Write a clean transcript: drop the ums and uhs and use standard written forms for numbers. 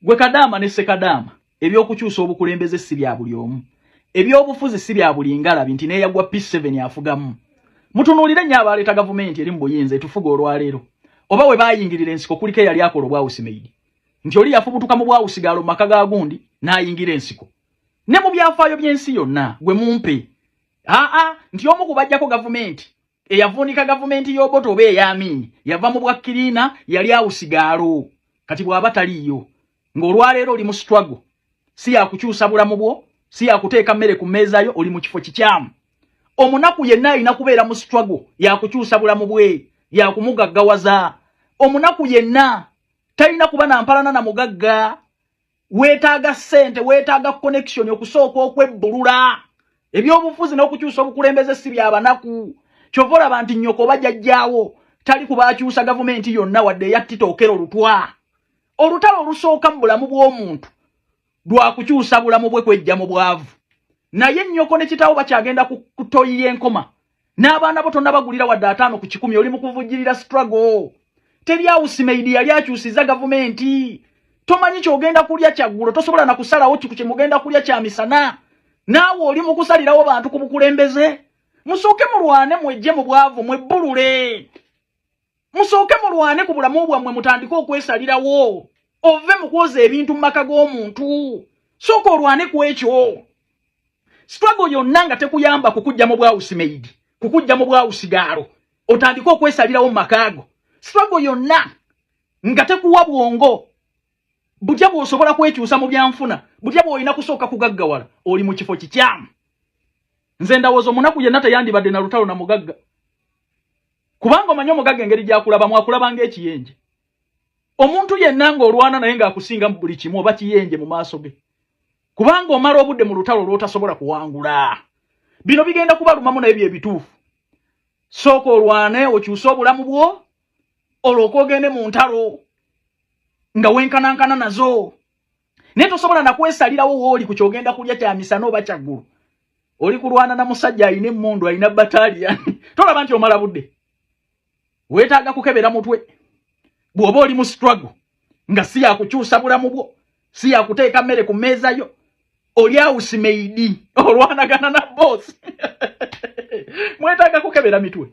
Gwe kadaama ne ssekadaama, ebyokukyusa obukulembeze si bya buli omu, ebyobufuzi si bya buli ngalabi nti neeyagwa P7 afugamu. Mutunuulire nnyo abaaleeta gavumenti eri mu buyinza etufuga olwaleero, oba we baayingirira ensiko kuliko eyali akola obwawusimaidi, nti oli yafubutuka mu bwawusigaalo mu maka ga gundi n'ayingira ensiko. Ne mu byafaayo by'ensi yonna gwe mumpe aa nti omu ku bajjako gavumenti eyavuunika gavumenti y'Obote oba ey'Amiini yava mu bwakkiriina, yali awusigaalo. Kati bw'aba taliiyo, ng'olwaleero oli mu struggle si yakukyusa bulamu bwo, si yakuteeka mmere ku mmeeza yo, oli mu kifo kikyamu. Omunaku yenna alina kubeera mu struggle yakukyusa bulamu bwe, yakumugaggawaza. Omunaku yenna talina kuba nampalana na mugagga. Weetaaga ssente, weetaaga connection okusooka okwebbulula. Ebyobufuzi n'okukyusa obukulembeze si byabanaku. Kyova olaba nti nnyoko oba jjajjaawo tali kubakyusa gavumenti yonna, wadde eya Tito Okello Lutwa. Olutalo olusooka mu bulamu bw'omuntu lwakukyusa bulamu bwe, kwejja mu bwavu. Naye nnyoko ne kitaawo bakyagenda ku toyi y'enkoma, n'abaana bo tonnabagulira wadde 50%, oli mu kuvujjirira struggle. Teri housemaid yali akyusiza gavumenti. Tomanyi kyogenda kulya kyaggulo, tosobola na kusalawo kiku kyemugenda kulya kya misana, naawe oli mu kusalirawo bantu ku bukulembeze. Musooke mulwane mwejje mu bwavu, mwebbulule. Musooke mulwane ku bulamu bwammwe, mutandike okwesalirawo, ove mu kwoza ebintu mu maka g'omuntu. Sooka olwane ku ekyo. Struggle yonna nga tekuyamba kukujja mu bwawusimaidi, kukujja mu bwawusigaalo, otandike okwesalirawo mu makaago, struggle yonna nga tekuwa bwongo butya bw'osobola kwekyusa mu byanfuna, butya bw'olina kusooka kugaggawala, oli mu kifo kikyamu. Nze ndowooza omunaku yenna teyandibadde na lutalo na mugagga, kubanga omanyi omugagga engeri gyakulabamu, akulaba ng'ekiyenje. Omuntu yenna ng'olwana naye ng'akusinga mu buli kimu, oba kiyenje mu maaso ge, kubanga omala obudde mu lutalo lw'otasobola kuwangula. Bino bigenda kubalumamu, naye bye bituufu. Sooka olwane okyuse obulamu bwo, olwoka ogende mu ntalo nga wenkanankana nazo. Naye tosobola nakwesalirawo wooli ku kyogenda kulya kya misana oba kyaggulu, oli kulwana na musajja alina emmundu, alina battalion. Tolaba nti omala budde? Weetaaga kukebera mutwe. Bw'oba oli mu struggle nga si yakukyusa bulamu bwo, si yakuteeka mmere ku mmeeza yo, oli housemaid olwanagana na boss, mwetaaga kukebera mitwe.